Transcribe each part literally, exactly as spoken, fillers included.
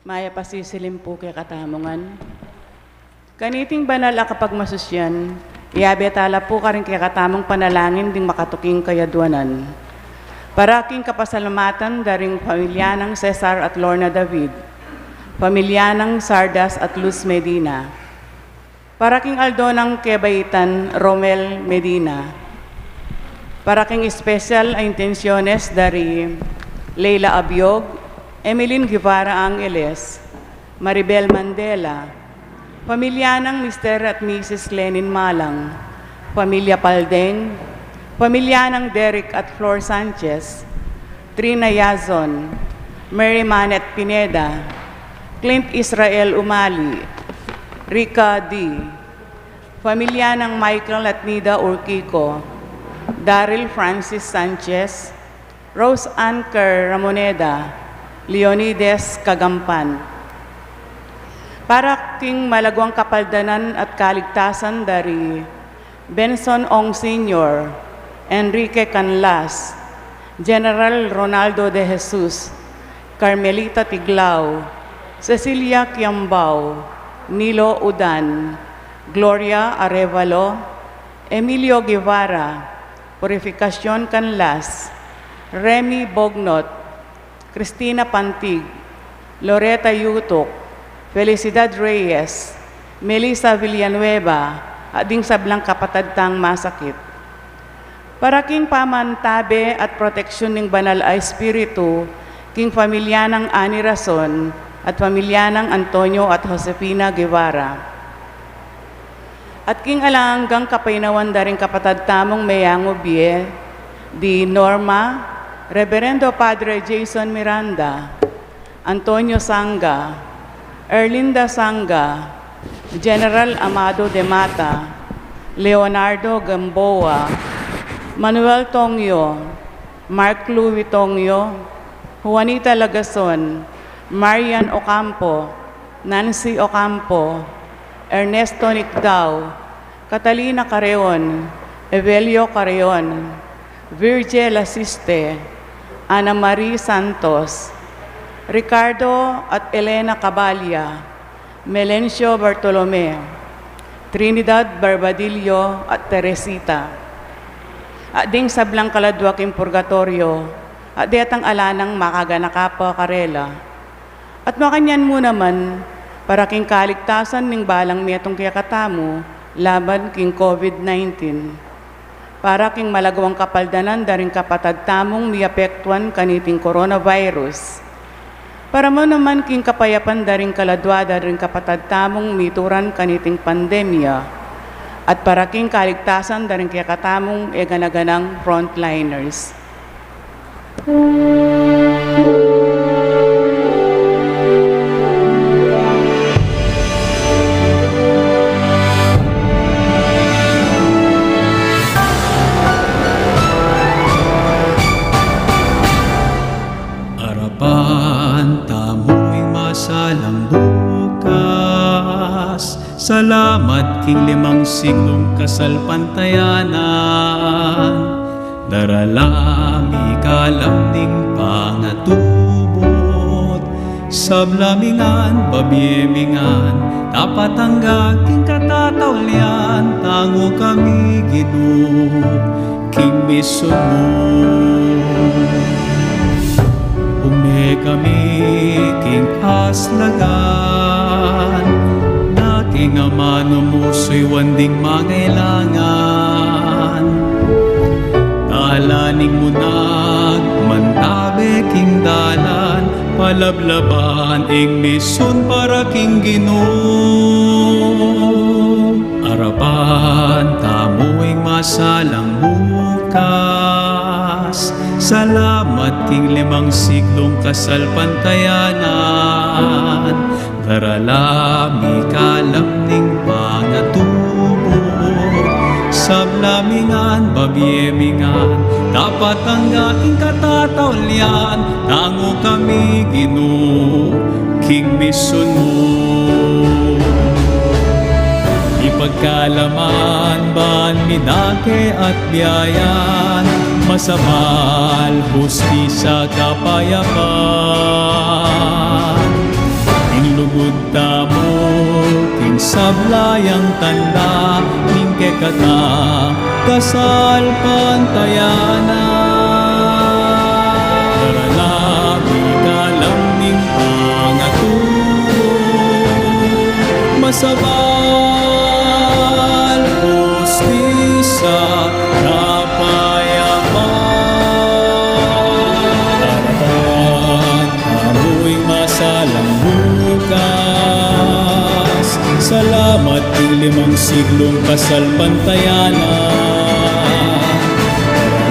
Mayap a sisilim pu kekatamu ngan. Kaniting banal a kapagmasusyan, iyabe tala pu karing kekatamung panalangin ding makatuking kayaduanan. Para king kapasalamatan da ring pamilya nang Cesar at Lorna David, pamilya nang Sardas at Luz Medina, para king aldo nang kebaitan Romel Medina, para king espesyal a intensyones da ri Leila Abiog, Emeline Guevara Angeles, Maribel Mandela, pamilya nang Mister at Missus Lenin Malang, pamilya Paldeng, pamilya nang Derek at Flor Sanchez, Trina Yazon, Mary Manette Pineda, Clint Israel Umali, Rica D, pamilya nang Michael at Nida Urquico, Daryl Francis Sanchez, Rose Ann Kerr Ramoneda, Leonides Kagampan. Para king malaguang kapaldanan at kaligtasan da ri Benson Ong Senior, Enrique Canlas, General Ronaldo de Jesus, Carmelita Tiglao, Cecilia Kiambao, Nilo Udan, Gloria Arevalo, Emilio Guevara, Purificacion Canlas, Remy Bognot, Cristina Pantig, Loreta Yutuk, Felicidad Reyes, Melissa Villanueva, at ding sablang kapatad tang masakit. Para king pamantabe at proteksyun ning Banal a Espiritu, king pamilya nang Ani Rason at pamilya nang Antonio at Josefina Guevara. At king alang anggang kapaynawan da ring kapatad tamung meyangu bie, di Norma, Reverendo Padre Jason Miranda, Antonio Sanga, Erlinda Sanga, General Amado de Mata, Leonardo Gamboa, Manuel Tongyo, Mark Louis Tongyo, Juanita Lagason, Marian Ocampo, Nancy Ocampo, Ernesto Nicdao, Catalina Carreon, Evelio Carreon, Virgil Asiste, Ana Marie Santos, Ricardo at Elena Caballa, Melencio Bartolome, Trinidad Barbadillo at Teresita. At ding sablang kaladua king purgatorio, at detang ala nang makaganaka pa karela. At makanyan mu naman, para king kaligtasan ning balang metung kekatamu laban king COVID nineteen. Para king malaguang kapaldanan da ring kapatad tamung miapektuan kaniting coronavirus. Para mu naman king kapayapan da ring kaladua da ring kapatad tamung mituran kaniting pandemya. At para king kaligtasan da ring kekatamung e gana-ganang frontliners. Arapan tamu ing masalang bukas. Salamat king limang siglung kasalpantayanan. Darala mi kalam ning pangatubud. Sabla mi ngan, babie mi ngan, dapat angga king katataulian, tangu kami Ginu king misun mu. Ume kami king aslagan, na king amanu mu suyuan ding mangailangan. Dalan ing munag, mantabe king dalan, palablaban ing misun para king Ginu. Arapan tamu ing masalang bukas. Salamat king limang siglung kasalpantayanan. Darala mi kalam ning pangatubud. Sabla mi ngan, babie mi ngan, dapat angga king katataulian, tangu kami Ginu king misun mu. Ipagkalaman ban mi dake at biayan, masabal, hustisya, kapayapan. Tamu king sablang tanda ning kekatang kasalpantayanan. Daralan mi ing kalam ning pangatubud, masabal, hustisya, kapayapan. Arapan tamu ing masalang bukas. Salamat king limang siglung kasalpantayanan.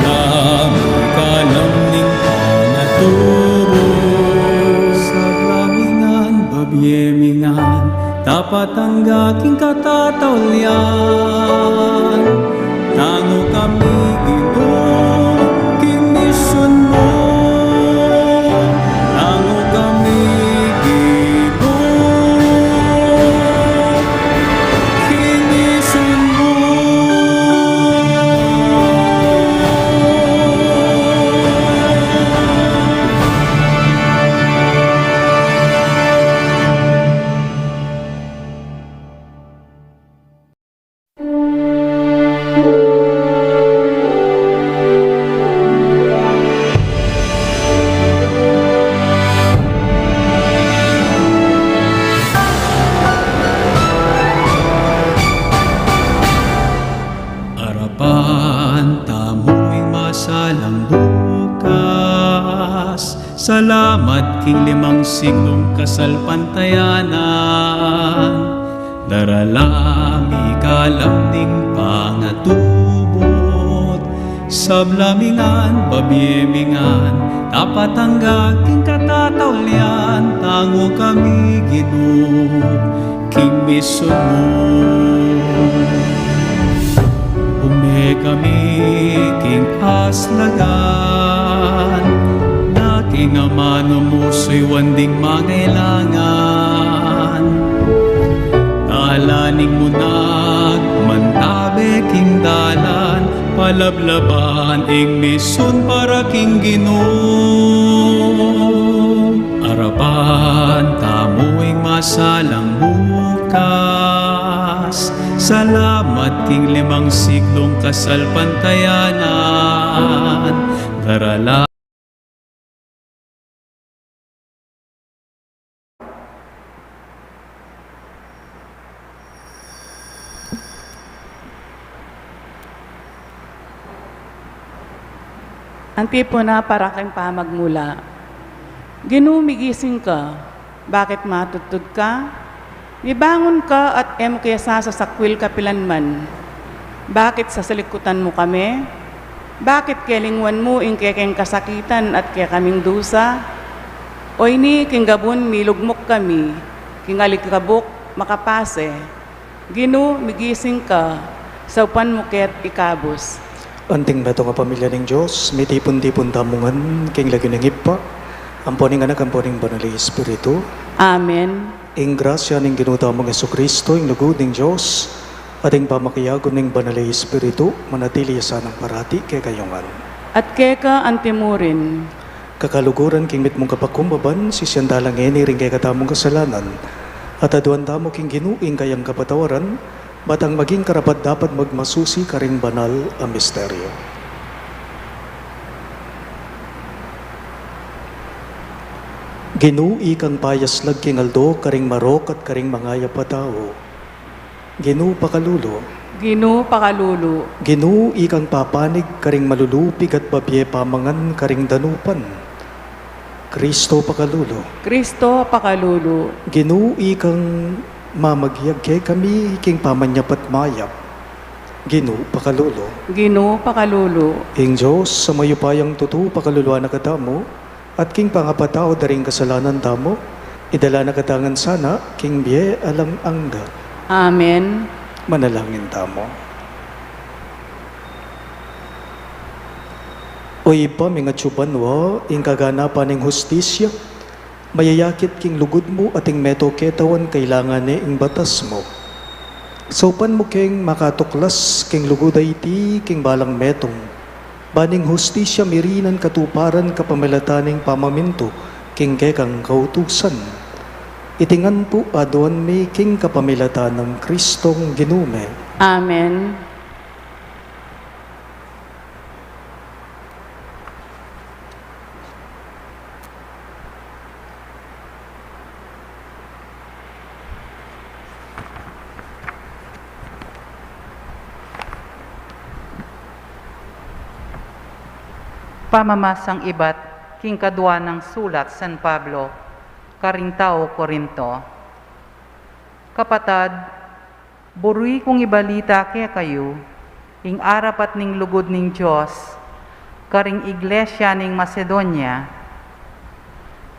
Daralan mi ing kalam ning pangatubud. Sabla mi ngan, babie mi ngan, tapat angga king katataulian. Tangu kami, Ginu, king misyun mu. Tangu kami, Ginu, king misyun mu. Arapan tamu ing masalang bukas. Salamat king limang siglung kasalpantayanan. Daralan mi ing kalam ning pangatubud. Sabla mi ngan, babie mi ngan, tapat angga king katataulian. Tangu kami, Ginu, king misyun mu. Ume kami king aslagan, na king amanu mu suyuan ding mangailangan. Tala ning munag mantabe king dalan, palablaban ing misyun para king Ginu. Arapan tamu ing masalang bukas. Salamat king limang siglung kasalpantayanan. Daralan Antipona para king pamagmula. Ginu, migising ka. Bakit matudtud ka? Mibangun ka at e mu ke sasakwil kapilan man. Bakit sasalikutan mu kami? Bakit kelingwan mu ing kekeng kasakitan at kekaming dusa? Oyni king gabun milugmuk kami, king alikabuk makapase. Ginu, migising ka, saupan mu ke't ikabus. Anting metung a pamilya ning Dios, mitipun-tipun tamu ngan king lagyu ning Ibpa, ampo ning Anak, ampo ning Banal a Espiritu. Amen. Ing grasya ning Ginu tamung Jesucristo, ing lugud ning Dios, at ing pamakiabe ning Banal a Espiritu, manatili ya sanang parati kekayu ngan. At keka antimurin. Kakaluguran, king mitmung kapakumbaban, sisian tala ngeni ring kekatamung kasalanan, at aduan tamu king Ginu ing kayang kapatawaran, ba tang maging karapat-dapat magmasusi karing banal a misteryo. Ginu, ikang payaslag king aldo karing marok at karing mangayap a tau. Ginu, pakalulu. Ginu, pakalulu. Ginu, ikang papanig karing malulupig at babie pamangan karing danupan. Kristo, pakalulu. Kristo, pakalulu. Ginu, ikang mamagyag kekami king pamanyap at mayap. Ginu, pakalulu. Ginu, pakalulu. Ing Dios a mayupayang tutu, pakaluluan na katamu, at king pangapatawad da ring kasalanan tamu, idala na kata ngan sana king bie alang angga. Amen. Manalangin tamu. O Ibpa ming atsu banua, ing kaganapan ning hustisya, mayayakit king lugud mu at ing metung ketawan kailangan ne ing batas mu. Saupan mu keng makatuklas king lugud a iti king balang metung, ban ing hustisya mirinan katuparan kapamilatan ning pamamintu king kekang kautusan. Iti ngan pu aduan mi king kapamilatan nang Kristong Ginu mi. Amen. Pamamasang ibat king kadua nang sulat San Pablo karing tau Corinto. Kapatad, buri kung ibalita kekayu ing arapat ning lugud ning Dios karing iglesia ning Macedonia.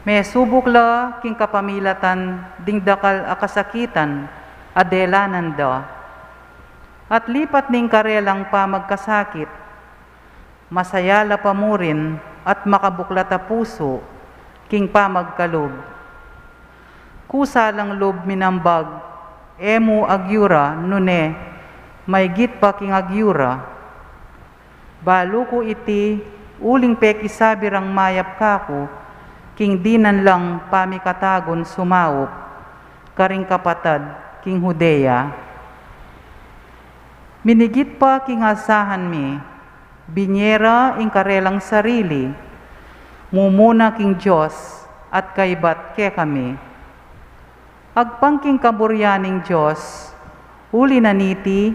Mesubuk la king kapamilatan ding dakal a kasakitan a delanan da, at lipat ning karelang pamagkasakit, masaya la pa murin at makabuklat a pusu king pamagkalub. Kusa lang lub minambag, e mu agyura nune maygit pa king agyura. Balu ku iti uling pekisabi rang mayap kaku king dinan lang pamikatagun sumaup karing kapatad king Judea. Minigit pa king asahan mi, binie ra ing karelang sarili, mumuna king Dios at kaybat kekami. Agpang king kaburian ning Dios, uli na niti,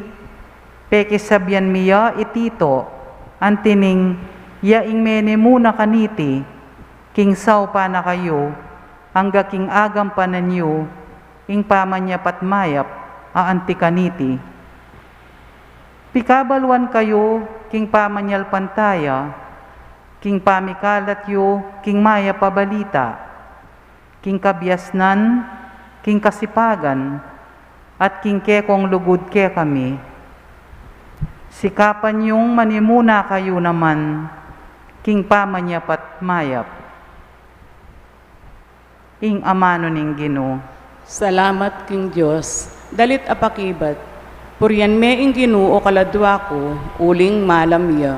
pekisabian mi ya i Tito, anti ning ya ing menimuna kaniti, king saupan na kayu, angga king agampanan yu ing pamanyapat mayap a anti kaniti. Pikabaluan kayu king pamanyalpantaya, king pamikalat yu king mayap a balita, king kabiasnan, king kasipagan, at king kekong lugud kekami. Sikapan yung manimuna kayu naman king pamanyapat mayap. Ing amanu ning Ginu. Salamat king Dios. Dalit a pakibat. Purian me ing Ginu, o kaladua ku, uling malam ya.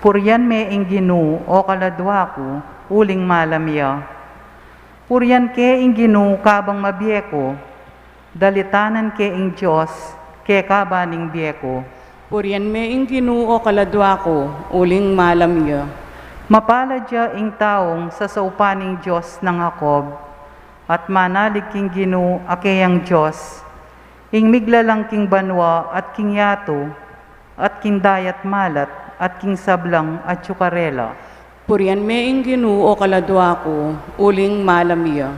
Purian me ing Ginu, o kaladua ku, uling malam ya. Purian ke ing Ginu kabang mabie ku, dalitanan ke ing Dios kekaban ning bie ku. Purian me ing Ginu, o kaladua ku, uling malam ya. Mapalad ya ing taung sasaupan ning Dios nang Jacob, at manalig king Ginu a keyang Dios, ing miglalang king banua at king yatu, at king dayat malat, at king sablang atyu karela. Purian me ing Ginu, o kaladua ku, uling malam ya.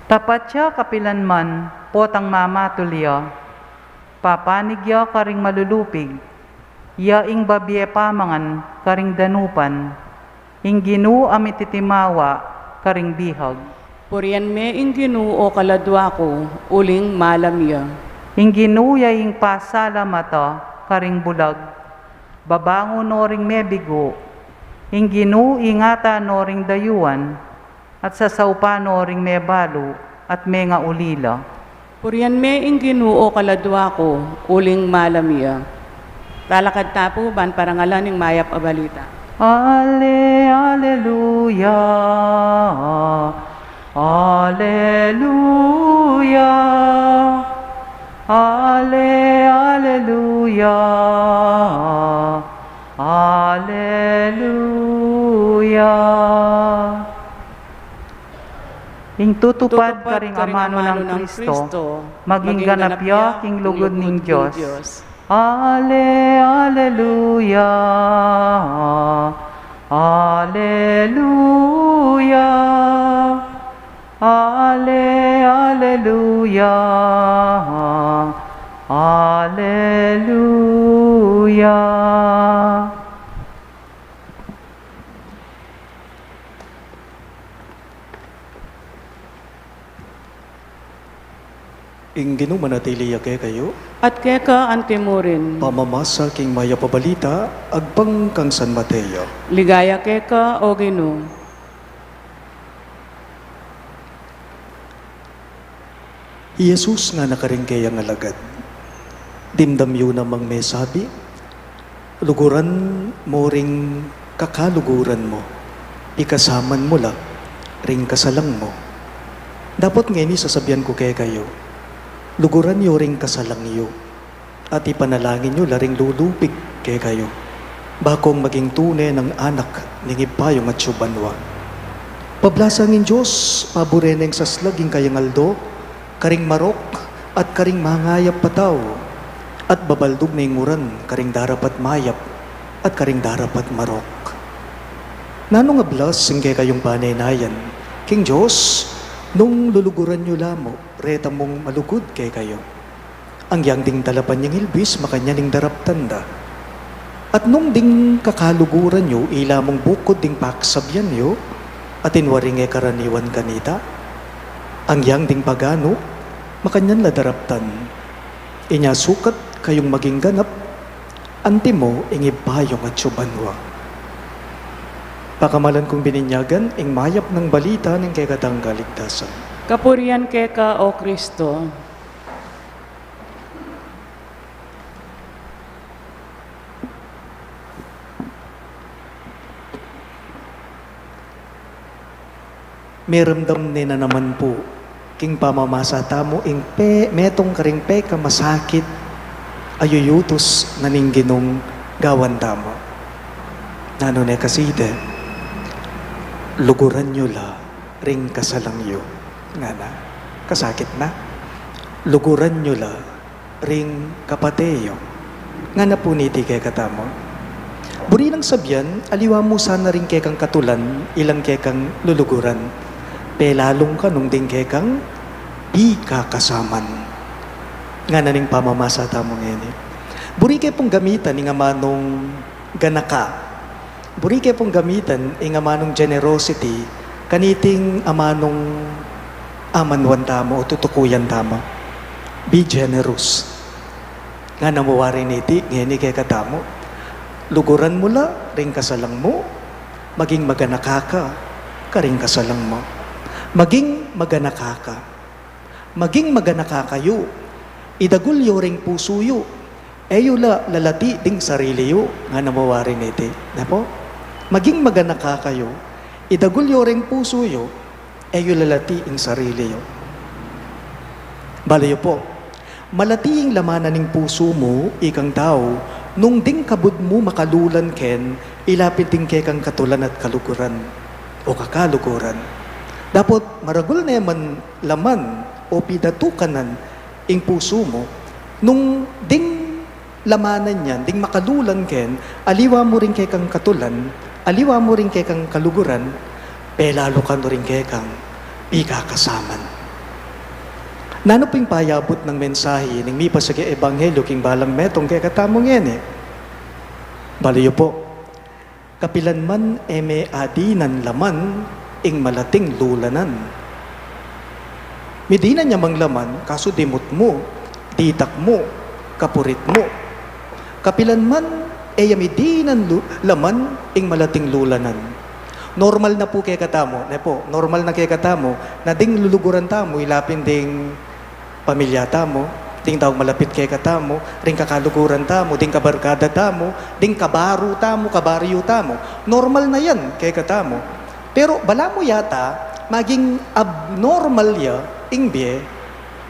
Tapat ya kapilan man, potang mamatul ya. Papanig ya karing malulupig, ya ing babie pamangan karing danupan. Ing Ginu a mititimawa karing bihag. Purian me ing Ginu, o kaladua ku, uling malam ya. Ing Ginu ya ing pasalamata karing bulag, babangun no ring mebigu. Ing Ginu ingatan no ring dayuan, at sasaupan no ring mebalu at mengaulila. Purian me ing Ginu, o kaladua ku, uling malam ya. Talakad ta pu ban parangalan ing mayap a balita. Ale, aleluya. Aleluya. Ale, aleluya. Aleluya. Ing tutupad karing amanu nang Kristo, maging ganap ya king lugud ning Dios. Ale, aleluya. Aleluya. Ale, aleluya. Aleluya. Ing Ginu manatili ya kekayu. At keka anti murin. Pamamasa king mayap a balita agpang kang San Mateo. Ligaya keka, o Ginu. I Jesus ngana karing keyang alagad, dimdam yu namang mesabi, luguran mu ring kakaluguran mu, ikasaman mu la ring kasalang mu. Dapot ngeni sasabian ku kekayu, luguran yu ring kasalang yu, at ipanalangin yu la ring lulupig kekayu, bakong maging tune nang anak ning Ibpa yung atsu banua. Pablasang ing Dios, pabure neng saslag ing kayang aldo, karing marok, at karing mangayap a tau, at babaldug ne ing uran, karing darapat mayap, at karing darapat marok. Nanung ablas ing kekayung panaynayan king Dios, nung luluguran yu la mu, reta mung malugud kekayu. Agyang ding talapan yang ilbis, makanyan ing daraptan da. At nung ding kakaluguran yu, ila mung bukud ding paksabian yu, atin waring e karaniwan kanita. Agyang ding paganu, makanyan la daraptan. Inya sukat kayung maging ganap, antimo ing Ibpa yung atsu banua. Pakamalan kung bininyagan, ing mayap nang balita ning kekatang kaligtasan. Kapurian keka, O Kristo. Miramdam ne na naman pu, king pamamasa tamu, ing pe-, metung karing pekamasakit a yuyutus na ning Ginung gawan tamu. Nanu ne kasi ite, luguran yu la ring kasalang yu. Ngana, kasakit na. Luguran yu la ring kapate yu. Ngana pu niti kekatamu. Buri nang sabian, aliwa mu sana ring kekang katulan, ilang kekang luluguran. Pelalung ka nung ding kekang pikakasaman. Ngana ning pamamasa tamu ngeni. Buri ke pung gamitan ing amanung ganaka. Buri ke pung gamitan ing amanung generosity, kaniting amanung amanuan tamu o tutukuyan tamu. Be generous. Ngana mu wari niti, ngeni kekatamu. Luguran mu la ring kasalang mu, maging maganaka ka karing kasalang mu. Maging maganaka ka. Maging maganaka kayu. Idagul yu ring pusu yu. E yu la lalati ding sarili yu. Ngana mu wari niti. Ne pu? Maging maganaka kayu. Idagul yu ring pusu yu. E yu lalati ing sarili yu. Balu yu pu. Malati ing laman na ning pusu mu, ikang tau, nung ding kabud mu makalulan ken, ila pin ding kekang katulan at kaluguran. O kakaluguran. Dapot maragul ne man laman o pidatukanan ing pusu mu, nung ding lamanan yan, ding makalulan ken, aliwa mu ring kekang katulan, aliwa mu ring kekang kaluguran, pelalu ka no ring kekang pikakasaman. Nanu pu ing payabut nang mensahe ning mipasage ebanghelyo king balang metung kekatamu ngeni? Balu yu pu. Kapilan man e me adinan laman ing malating lulanan. Midinan ya mang laman, kasu dimut mu, ditak mu, kapurit mu. Kapilan man e ya midinan lu-, laman ing malating lulanan. Normal na pu kekatamu, ne pu, normal na kekatamu, na ding luluguran tamu, ila pin ding pamilya tamu, ding taung malapit kekatamu, ding kakaluguran tamu, ding kabarkada tamu, ding kabaru tamu, kabaryu tamu. Normal na yan kekatamu. Pero balamu yata, maging abnormal ya ing bie,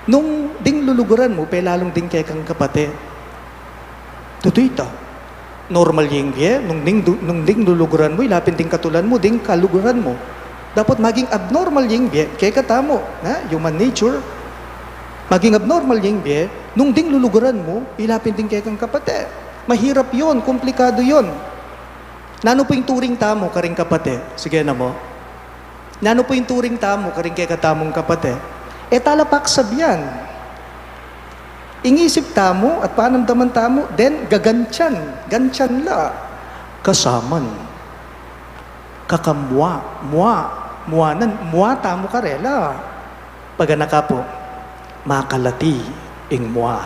nung ding luluguran mu, pelalung ding kekang kapate. Tutu ita. Normal ya ing bie, nung ding du-, nung ding luluguran mu, ila pin ding katulan mu, ding kaluguran mu. Dapot maging abnormal ya ing bie, kekatamu, na, human nature. Maging abnormal ya ing bie, nung ding luluguran mu, ila pin ding kekang kapate. Mahirap yun, komplikadu yun. Nanu pu ing turing tamu karing kapate? Sige na mu. Nanu pu ing turing tamu karing kekatamung kapate? E tala paksabian. Ing isip tamu at panamdaman tamu, den gagantyan, gantyan la. Kasaman. Kakamua, mua, muanan, mua tamu karela. Paganaka pu, makalati ing mua.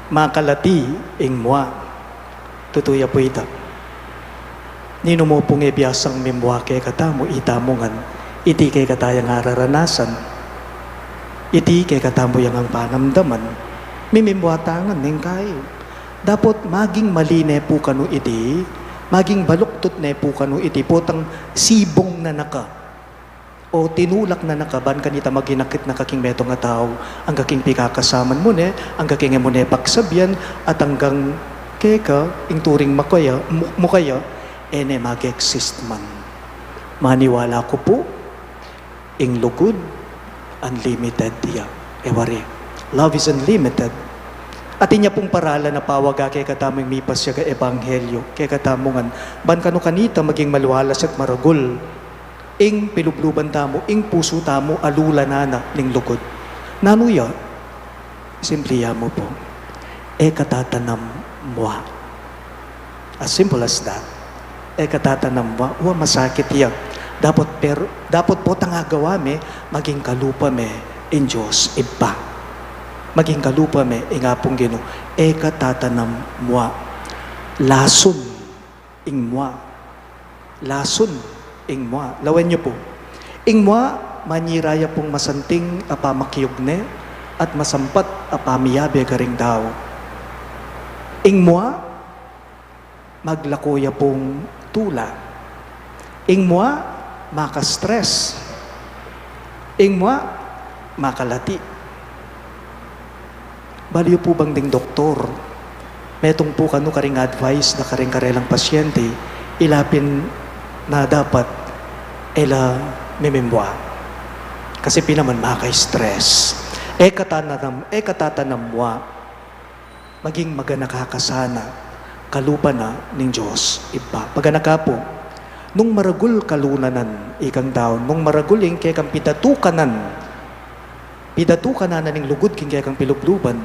Makalati ing mua. Tutu ya pu ita. Ninu mu pung e biasang mimua kekatamu, itamu ngan, iti kekata yang araranasan, iti kekatamu yang panamdaman, mimimua ta ngan ning kai. Dapot maging mali ne pu kanu iti, maging baluktut ne pu kanu iti, potang sibung na naka. O tinulak na na ka ban kanita maginakit na ka king metung a tau, angga king pikakasaman mu ne, angga king e mu ne pagsabian, at anggang keka ing turing mu kaya, mu, mu kaya, e ne mag-exist man. Maniwala ku pu, ing lugud, unlimited ya. E wari, love is unlimited. At inya pung paralan a pawaga kekatamu ing mipasiag a ebanghelyo, kekatamu ngan, ban kanu kanita maging malualas at maragul ing pilubluban tamu, ing pusu tamu, alulanan na ning lugud. Nanu ya? Simple ya mu pu. E ka tatanam mua. As simple as that. E ka tatanam mua, wa, masakit ya. Dapot, pero, dapot potang agawa me, maging kalupa me ing Dios Ibpa. Maging kalupa me ing Apung Ginu. E ka tatanam mua. Lasun ing mua. Lasun ing mua. Lawen yu pu. Ing mua, manyira ya pung masanting a pamakiugne at masampat a pamiyabe karing tau. Ing mua, maglako ya pung tula. Ing mua, maka-stress. Ing mua, makalati. Balu yu pu bang ding doktor, metung pu kanu karing advice da karing karelang pasyente, ila pin na dapat e la mimimua. Kasi pin naman maka-stress. E ka tatanam, e ka tatanam mua. Maging maganaka ka sana, kalupa na ning Dios Ibpa. Paganaka pu, nung maragul ka lunanan, ikang tau, nung maragul ing kekang pidatukanan, pidatukanan na ning lugud king kekang pilubluban,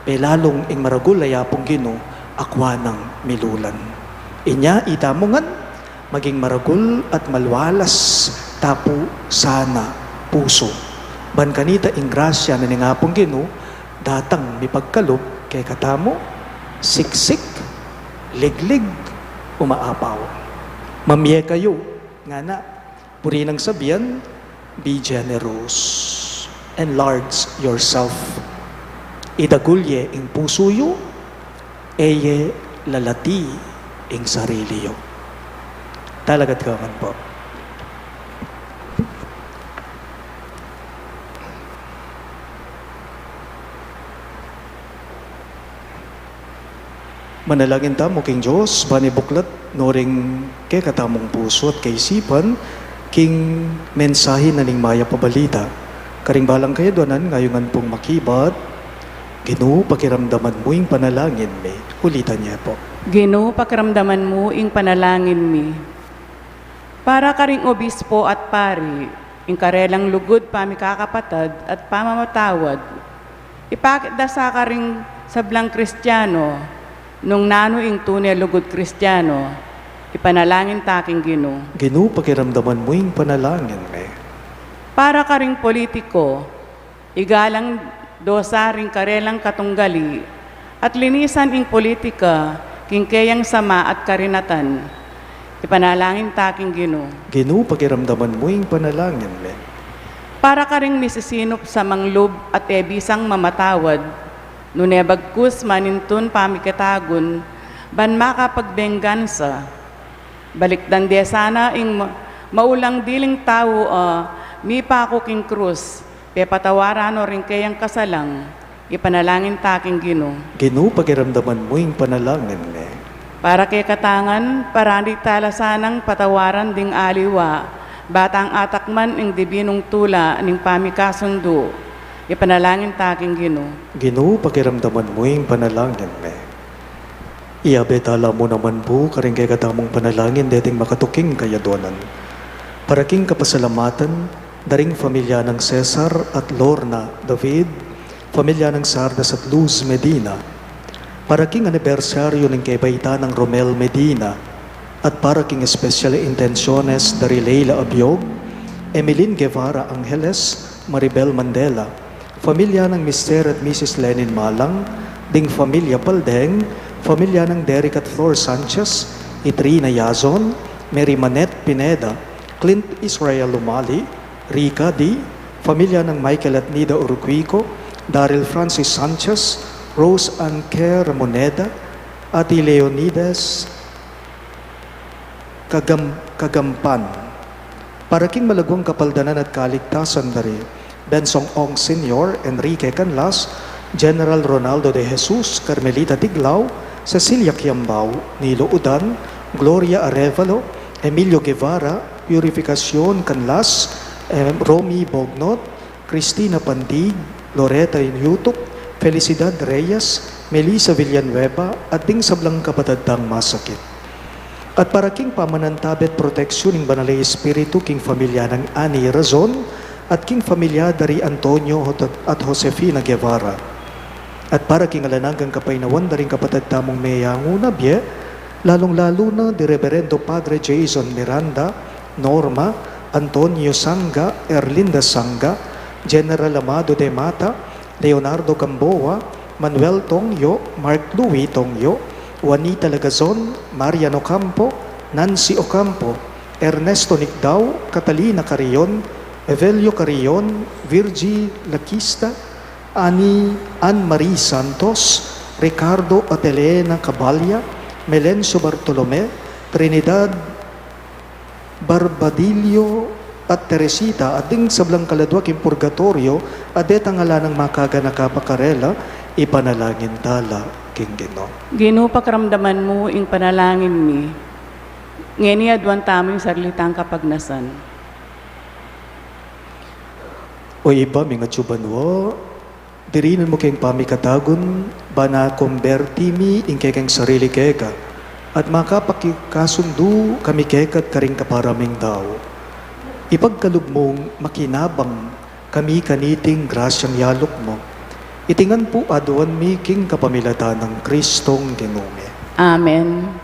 pelalung ing maragul a Apung Ginu, akua nang milulan. Inya itamu ngan, maging maragul at malualas tamu sana pusu. Ban kanita ing grasya na ning Apung Ginu, datang mipagkalub kekatamu, siksik, liglig, umaapaw. Mamie kayu, ngana, puri nang sabian, be generous. Enlarge yourself. Idagul ye ing pusu yu, e ye lalati ing sarili yu. Talagad ka man pu. Manalangin tamu king Dios, ban ibuklat no ring kekatamung pusu at kaisipan, king mensahe na ning Mayap a Balita. Karing balang kayadwanan, ngayungan pung makibat, Ginu, pakiramdaman mu ing panalangin mi. Ulitan ye pu. Ginu, pakiramdaman mu ing panalangin mi. Para karing obispo at pari, ing karelang lugud pamikakapatad at pamamatawad, ipakit da sa karing sablang Kristiano, nung nanu ing tune lugud Kristiano, ipanalangin ta king Ginu. Ginu, pakiramdaman mu ing panalangin mi. Para karing politiko, igalang do sa ring karelang katunggali, at linisan ing politika king keyang sama at karinatan. Ipanalangin ta king Ginu. Ginu, pakiramdaman mu ing panalangin mi. Para karing misisinup sa manglub at e bisang mamatawad, nune bagkus manintun pamikitagun, ban makapagbengansa. Balikdan de sana ing ma-, maulang diling tau a mipaku king krus, pepatawaran no ring keyang kasalang, ipanalangin ta king Ginu. Ginu, pakiramdaman mu ing panalangin mi. Para kekata ngan, parandi ta la sanang patawaran ding aliwa, ba tang atakman ing dibinung tula ning pamikasundu, ipanalangin ta king Ginu. Ginu, pakiramdaman mu ing panalangin mi. Iyabe ta la mu naman pu karing kekatamung panalangin deting makatuking kayadwanan. Para king kapasalamatan da ring familia nang Cesar at Lorna David, familia nang Sardas at Luz Medina. Para king anibersaryu ning kebaitan nang Romel Medina, at para king espesyal a intensiones da ri Leila Abiog, Emeline Guevara Angeles, Maribel Mandela, familia nang Mister at Missus Lenin Malang, ding familia Paldeng, familia nang Derek at Flor Sanchez, Itrina Yazon, Mary Manette Pineda, Clint Israel Lumali, Rica D, familia nang Michael at Nida Uruguico, Daryl Francis Sanchez, Rose Ann Kerr Moneda, Ati Leonidas Kagam-, Kagampan, Para king malagwang kapaldanan at kaligtasan da ri Bensong Ong Senior, Enrique Canlas, General Ronaldo de Jesus, Carmelita Tiglao, Cecilia Kiambao, Nilo Udan, Gloria Arevalo, Emilio Guevara, Purificacion Canlas, em, Romy Bognot, Cristina Pandig, Loreta Inyutuk, Felicidad Reyes, Melissa Villanueva, at ding sablang kapatad dang masakit. At para king pamanantabe at proteksiun ning Banal a Espiritu king familia nang Annie Razon, at king familia da ri Antonio at Josefina Guevara. At para king alang anggang kapaynawan da ring kapatad tamung meyanguna bie, lalung-lalu na di Reverendo Padre Jason Miranda, Norma, Antonio Sanga, Erlinda Sanga, General Amado de Mata, Leonardo Gamboa, Manuel Tongyo, Mark Louis Tongyo, Juanita Lagazon, Marian Ocampo, Nancy Ocampo, Ernesto Nicdao, Catalina Carrion, Evelio Carrion, Virgie Laquista, Annie Ann Marie Santos, Ricardo at Elena Cabalia, Melencio Bartolome, Trinidad Barbadillo at Teresita, at ding sablang kaladua king purgatorio, a detang ala nang makaganaka pa karela, ipanalangin tala king Ginu. Ginu, pakiramdaman mu ing panalangin mi. Ngeni aduan tamu ing sarili tang kapagnasan. O Ibpa ming atsu banua, dirinan mu keng pamikatagun, ban akumberti mi ing kekeng sarili keka, at makapakikasundu kami keka at karing kapara ming tau. Ipagkalub mung makinabang kami kaniting grasyang yaluk mu. Iti ngan pu aduan mi king kapamilatan nang Kristong Ginu mi. Amen.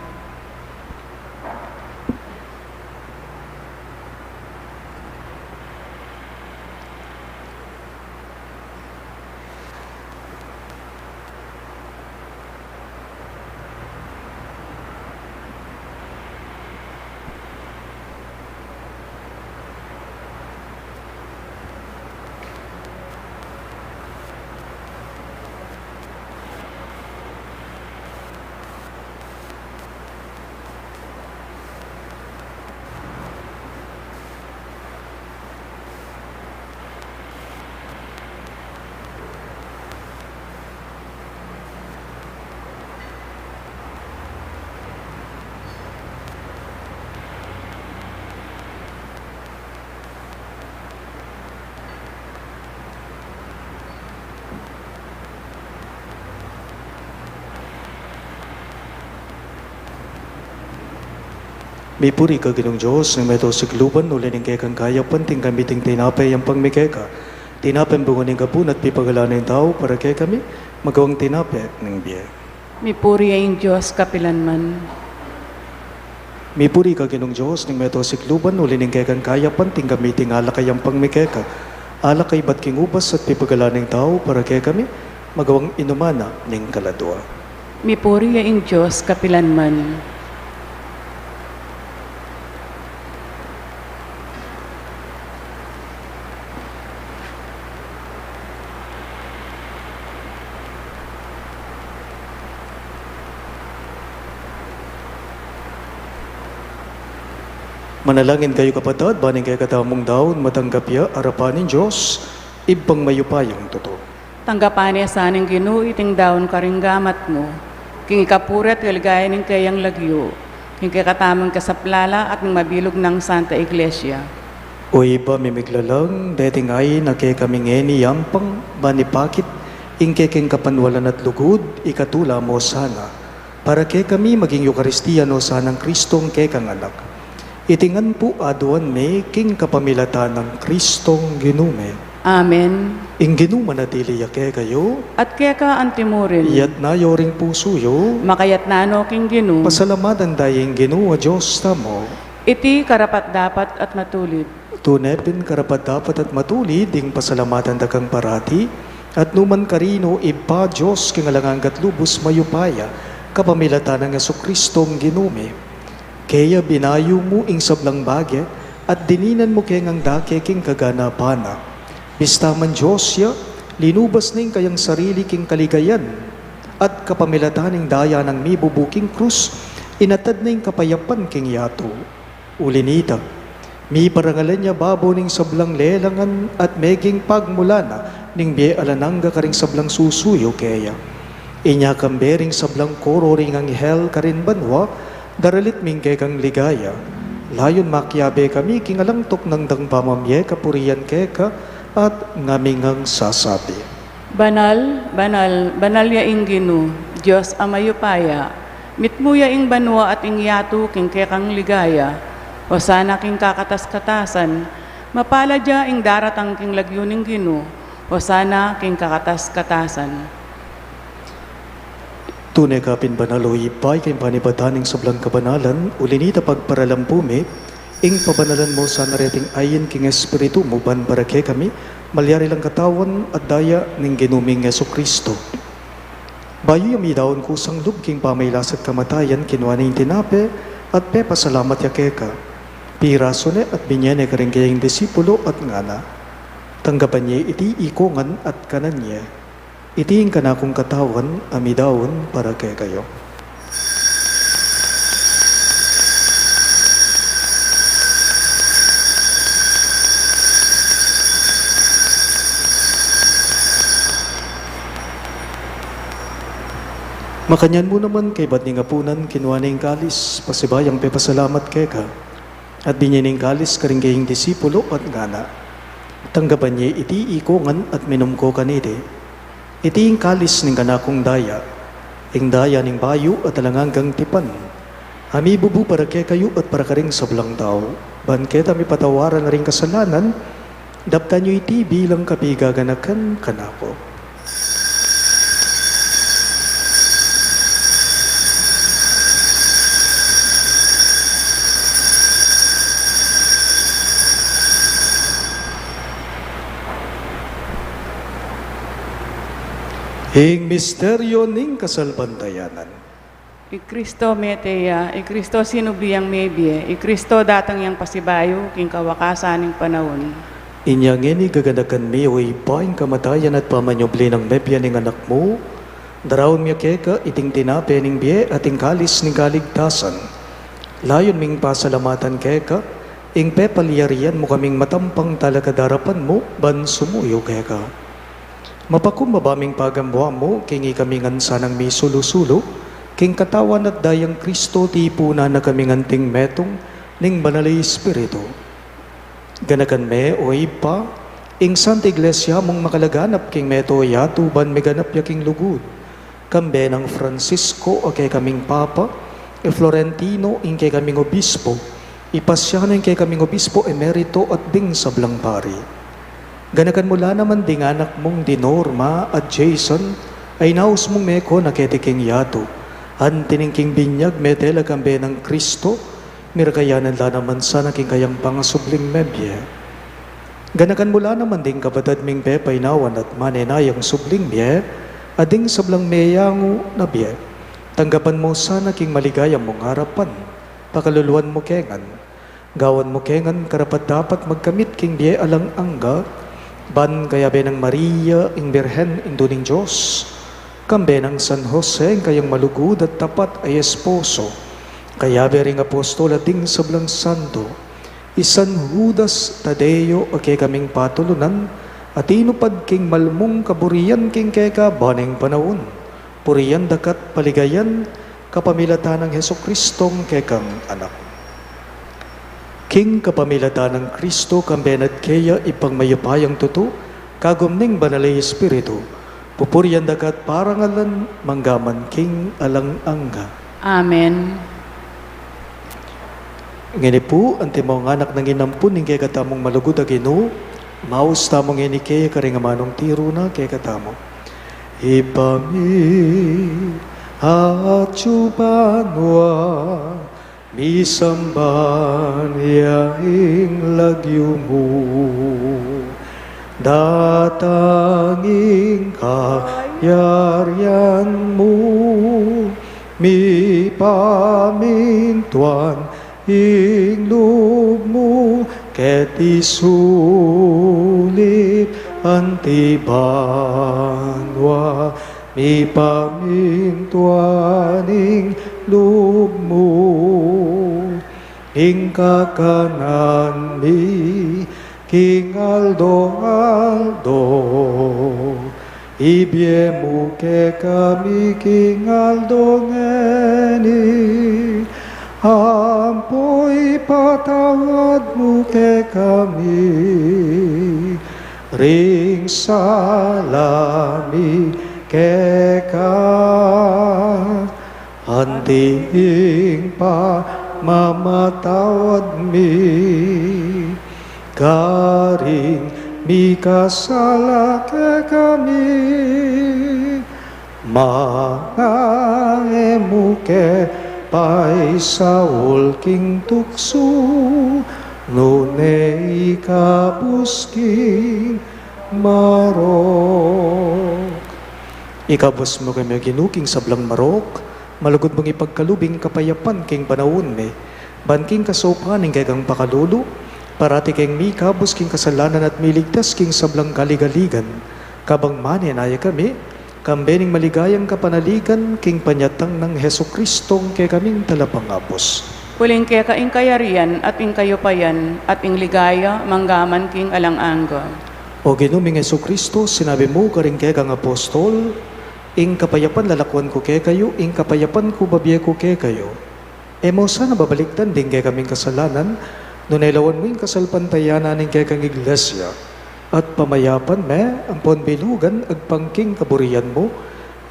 Mipuri ka Ginung Dios ning meto sikluban, uli ning kekang kayapan tinggap mi iting tinape, yampang mi keka. Tinape bunga ning gapun at pipagalan ning tau para kekami, magawang tinape ning bie. Mipuri ya ing Dios kapilanman. Mipuri ka Ginung Dios ning meto sikluban, uli ning kekang kayapan tinggap mi iting alak a yampang mi keka. Alak a ibat king ubas at pipagalan ning tau para kekami, magawang inuman na ning kaladua. Mipuri ya ing Dios kapilanman. Manalangin kayu kapatad, ban ing kekatamung daun matanggap ya arapan ning Dios, Ibpang mayupayang tutu. Tanggapan na sa ning Ginu iting daun karing gamat mu, king ikapuri at kaligaya ning keyang lagyu, king kekatamung kasaplalan at ning mabilug nang Santa Iglesia. O Ibpa ming miglalang, deting ain a kekami ngeni yampang, ban ipakit ing kekeng kapanwalan at lugud, ikatula mu sana, para kekami maging Eukaristia no sanang Kristong kekang Anak. Iti ngan pu aduan mi king kapamilatan nang Kristong Ginu mi. Amen. Ing Ginu manatili ya kekayu. At keka antimurin. Iyatas yu ring pusu yu. Makayatas no king Ginu. Pasalamatan taya ing Ginu a Dios tamu. Iti karapat-dapat at matulid. Tune pin karapat-dapat at matulid ing pasalamatan da kang parati, at nukarin man, Ibpa, Dios king alang angga at lubus mayupaya, kapamilatan nang Jesukristong Ginu mi. Kaya binayu mu ing sablang bage, at dininan mu ke ngang dake king kaganapan na. Bista man Dios ya, linubas na ing kayang sarili king kaligayan, at kapamilatan ning daya nang mibubu king krus, inatad na ing kapayapan king yatu. Uli nita, Miparangalan ya babo ning sablang lelangan at meging pagmulan na ning bie alang angga karing sablang susuyu keya. Inya kambe ring sablang koro ring anghel karin banua, daralit ming kekang ligaya. Layun makiabe kami king alang tuknang dang pamamie kapurian keka at ngaming sasabi: Banal, banal, banal ya ing Ginu, Dios a mayupaya. Mitmu ya ing banua at ing yatu king kekang ligaya. Hosana king kakatas-katasan. Mapalad ya ing daratang king lagyu ning Ginu. Hosana king kakatas-katasan. Tune ka pin banal, o Ibpa, ika ing panibatan ning sablang kabanalan, uli na nita pagparalampu mi, ing pabanalan mu sana reting ain king Espiritu mu ban para kekami malyari lang katawan at daya ning Ginu ming Jesucristo. Bayu ya midaun kusang lub king pamailas at kamatayan, kinua ne ing tinape at pepasalamat ya keka. Pirasu ne at binye ne karing keyang disipulo at ngana: Tanggapan ye iti ikongan at kanan ye. Iti ing kanakung katawan a midaun para kekayu. Makanyan mu naman kaybat ning apunan, kinua ne ing kalis, pasibayung pepasalamat keka, at binye ne ing kalis karing keyang disipulo at ngana: Tanggapan ye iti ikongan at minum ko kaniti. Iti ing kalis ning kanakung daya, ing daya ning bayu at alang anggang tipan, a mibubu para kekayu at para karing sablang tau, ban keta mipatawaran la ring kasalanan. Daptan yu iti bilang kapigaganakan kanaku. Ing misteryu ning kasalpantayanan. I Kristo mete ya, i Kristo sinubi yang mebie, i Kristo datang yang pasibayu king kawakasan ning panaun. Inya ngeni gaganakan mi, o Ibpa, ing kamatayan at pamanyubli nang mebie ning Anak mu, daraun mi keka iting tinape ning bie at ing kalis ning kaligtasan. Layun ming pasalamatan keka ing pepalyarian mu kaming matampang talakad king arapan mu ban sumuyu keka. Mapakumbaba ming pagambuan mu king ikami ngan sanang misulu-sulu king katawan at dayang Kristo, tipunan na kaming anting metung ning Banal a Espiritu. Ganakan me, o Ibpa, ing Santa Iglesia mung makalaganap king metung a yatu ban miganap ya king lugud. Kambe nang Francisco a kekaming Papa, i Florentino ing kekaming Obispo, i Pasiano ing kekaming Obispo Emerito at ding sablang pari. Ganakan mu la naman ding anak mung di Norma at Jason a inaus mung meko na keti king yatu. Anti ning king binyag mete la kambe nang Kristo, mirakayanan la naman sana king kayang pangasubling mebie. Ganakan mu la naman ding kapatad ming pepainawan at manenayang subling mie, at ding sablang meyangu na bie. Tanggapan mu sana king maligaya mung arapan, pakaluluan mu ke ngan. Gawan mu ke ngan karapat-dapat magkamit king bie alang angga, ban kayabe nang Maria ing Birhen, Indu ning Dios, kambe nang San Jose ing kayang malugud at tapat a esposo, kayabe ring apostol at ding sablang santo, i San Judas Tadeo a kekaming patulunan, a tinupad king mal mung kaburian king keka ba ning panaun. Purian da ka at paligayan kapamilatan nang Jesucristong kekang Anak. King kapamilatan nang Kristo, kambe na at keya, Ibpang mayupayang tutu, kagum ning Banal a Espiritu, pupurian da ka at parangalan mangga man king alang angga. Amen. Ngeni pu, antimong anak nang inampun ning kekatamung malugud a Ginu, maus tamu ngeni keya karing amanung tiru na kekatamu. Ibpa mi, atsu ka banua, misamban ya ing lagyu mu, datang ing kayarian mu, mipamintuan ing lub mu keti sulip anti banua, mipamintuan ing lub mu. Ing kakanan mi king aldo-aldo, ibie mu kekami king aldo ngeni, ampo ipatawad mu kekami ring sala mi keka, anti ing pamamatawad mi karing mikasala kekami, manga e mu ke paisaul king tuksu, nune ikabus king marok. Ikabus mu kami, O Ginu, king sablang marok, malugud mung ipagkalub ing kapayapan king panaun mi, ban king kasaupan ning kekang pakalulu, parati keng mikabus king kasalanan at miligtas king sablang kaligaligan, kabang manenaya kami, kambe ning maligayang kapanaligan king panyatang nang Jesucristong kekaming Talapangabus. Uling keka ing kayarian at ing kayupayan at ing ligaya manggaman king alang angga. O Ginu ming Jesucristo, sinabi mu karing kekang apostol, ing kapayapan lalakuan ku kekayu, ing kapayapan ku babie ku kekayu. E mu sana babalikdan ding kekaming kasalanan, nune lawan mu ing kasalpantayanan ning kekang Iglesia, at pamayapan me ampon bilugan agpang king kaburian mu,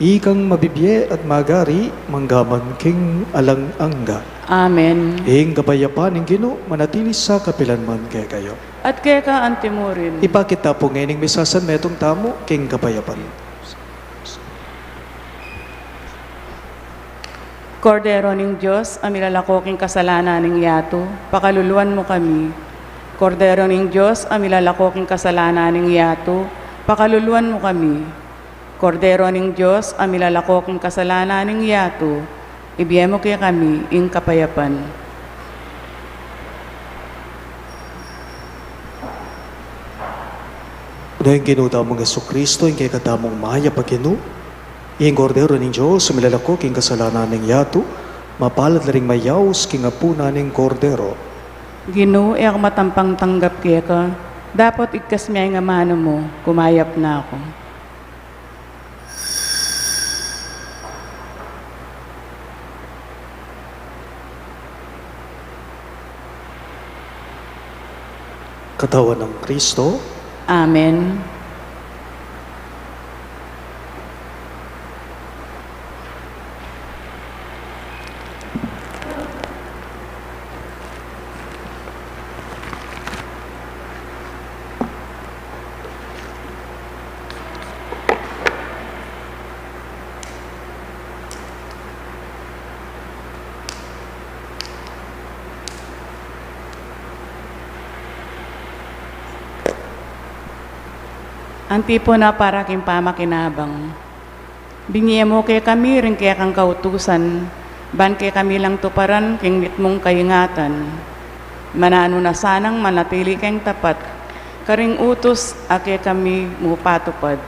ikang mabibie at magari manggaman king alang angga. Amen. Ing kapayapan ning Ginu manatili sa kapilan man kekayu. At keka anti murin. Ipakit ta pu ngening misasan metung tamu king kapayapan. Kordero ning Dios, a milalako king kasalanan ning yatu, pakaluluan mu kami. Kordero ning Dios, a milalako king kasalanan ning yatu, pakaluluan mu kami. Kordero ning Dios, a milalako king kasalanan ning yatu, ibie mu kekami ing kapayapan. Ing Ginu tamung Jesucristo, ing kekatamung mayap a Ginu, ing Kordero ning Dios, a milalako king kasalanan ning yatu, mapalad la ring mayaus king apunan ning Kordero. Ginu, e aku matampang tanggap keka, dapot igkas me ing amanu mu, kumayap na ku. Katawan nang Kristo. Amen. Antipona para king pamakinabang. Binie mu kekami ring kekang kautusan, ban kekami lang tuparan king mitmung kaingatan. Mananu na sanang manatili keng tapat karing utus a kekami mu patupad.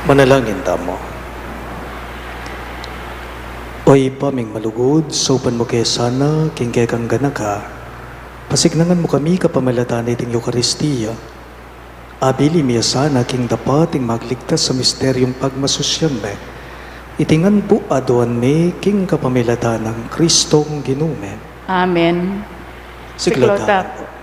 Manalangin tamu. O Ibpa ming malugud, saupan mu ke sana king kekang ganaka, pasiknangan mu kami kapamilatan niting Eukaristia. Abili mi ya sana king dapat ing magligtas a misteryung pagmasusyan me. Iti ngan pu aduan mi king kapamilatan nang Kristong Ginu mi. Amen. Siklaud tamu.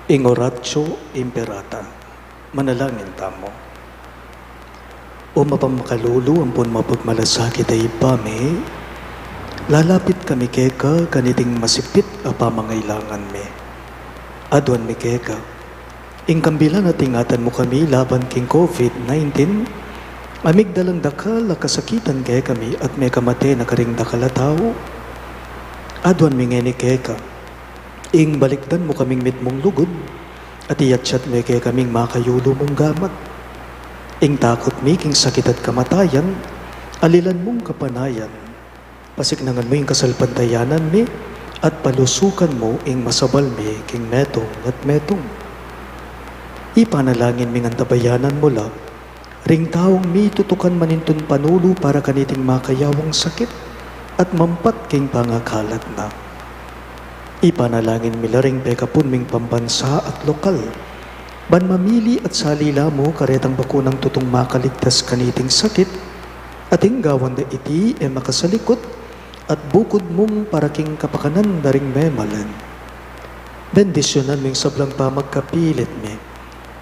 Ing Oratio Imperata. Manalangin tamu. O mapamakalulu ampon mapagmalasakit a Ibpa mi, lalapit kami keka kaniting masipit a pamangailangan mi. Aduan mi keka ing kambilan at ingatan mu kami laban king COVID nineteen, a migdalang dakal a kasakitan kekami at mekamate na karing dakal a tau. Aduan mi ngeni keka ing balikdan mu kaming mitmung lugud, at iyatyat me kekaming makayulu mung gamat. Ing takut mi king sakit at kamatayan, alilan mung kapanayan. Pasiknangan mu ing kasalpantayanan mi, at palusukan mu ing masabal mi king metung at metung. Ipanalangin ming antabayanan mu la ring taung mitutukan manintun panulu para kaniting makayawang sakit at mampat king pangakalat na. Ipanalangin mi la ring pekapun ming pambansa at lokal, ban mamili at sali la mu karetang bakunang tutung makaligtas kaniting sakit, at ing gawan da iti e makasalikut at bukud mung para king kapakanan da ring memalen. Bendisyunan ming sablang pamagkapilit mi,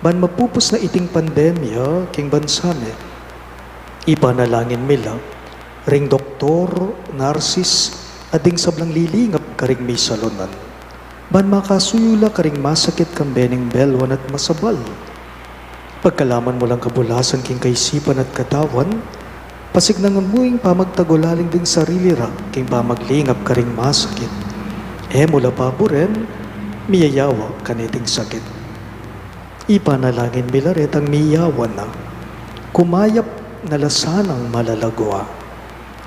ban mapupus na iting pandemya king bansa mi. Ipanalangin mi la ring doktor, narsis, at ding sablang lilingap karing misalunan, ban makasuyu la karing masakit kambe ning belwan at masabal. Pagkalaman mu lang kabulasan king kaisipan at katawan, pasiknangan mu ing pamagtagulaling ding sarili ra king pamaglingap karing masakit. E mu la paburen miyayawa kaniting sakit. Ipanalangin mi la retang miyawa na, kumayap na la sanang malagwa.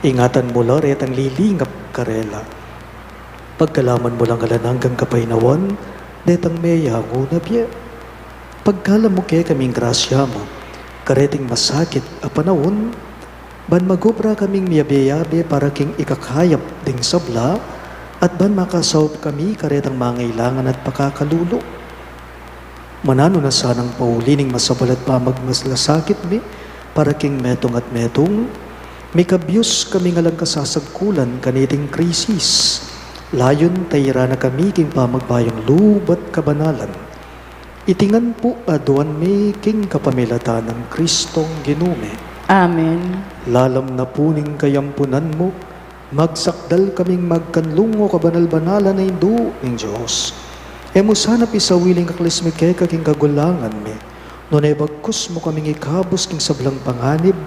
Ingatan mu la retang lilingap karela. Pagkalaman mu lang alang anggang kapaynawan detang meyangu na bie. Pagkalub mu kekaming grasya mu kareting masakit a panaun, ban magobra kaming miyabe-yabe para king ikakayap ding sabla, at ban makasaup kami karetang mangailangan at pakakalulu. Mananu na sanang pauli ning masabal at pamagmalasakit mi para king metung at metung, mikabyus kaming alang kasasagkulan kaniting krisis. Layun tairan na kami king pamagbayung lub at kabanalan. Iti ngan pu aduan mi king kapamilatan nang Kristong Ginu mi. Amen. Lalam na pu ning kayampunan mu, magsakdal kaming magkanlung, o kabanal-banalan a Indu ning Dios. E mu sana pisawili ing aklis mi keka king kagulangan mi, nune bagkus mu kaming ikabus king sablang panganib,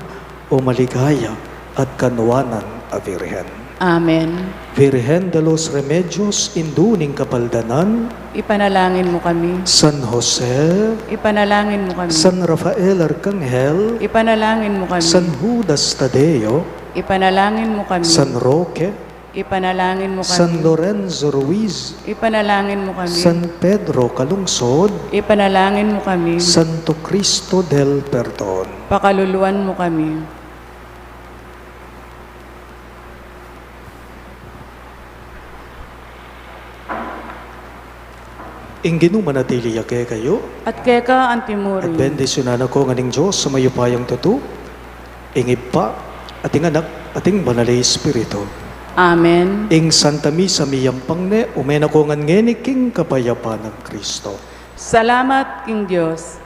o maligaya at kanuanan a Virgen. Amen. Virgen de los Remedios, Indu ning Kapaldanan, ipanalangin mu kami. San Jose, ipanalangin mu kami. San Rafael Arkanghel, ipanalangin mu kami. San Judas Tadeo, ipanalangin mu kami. San Roque, ipanalangin mu kami. San Lorenzo Ruiz, ipanalangin mu kami. San Pedro Calungsod, ipanalangin mu kami. Santo Cristo del Perdon, pakaluluan mu kami. Ing Ginu manatili ya kekayu. At keka antimurin. At bendisyunan na kayu ngan ning Dios a mayupayang tutu, ing Ibpa, at ing Anak, at ing Banal a Espiritu. Amen. Ing Santa Misa miyampang ne, ume na kayu ngan ngeni king kapayapan nang Kristo. Salamat king Dios.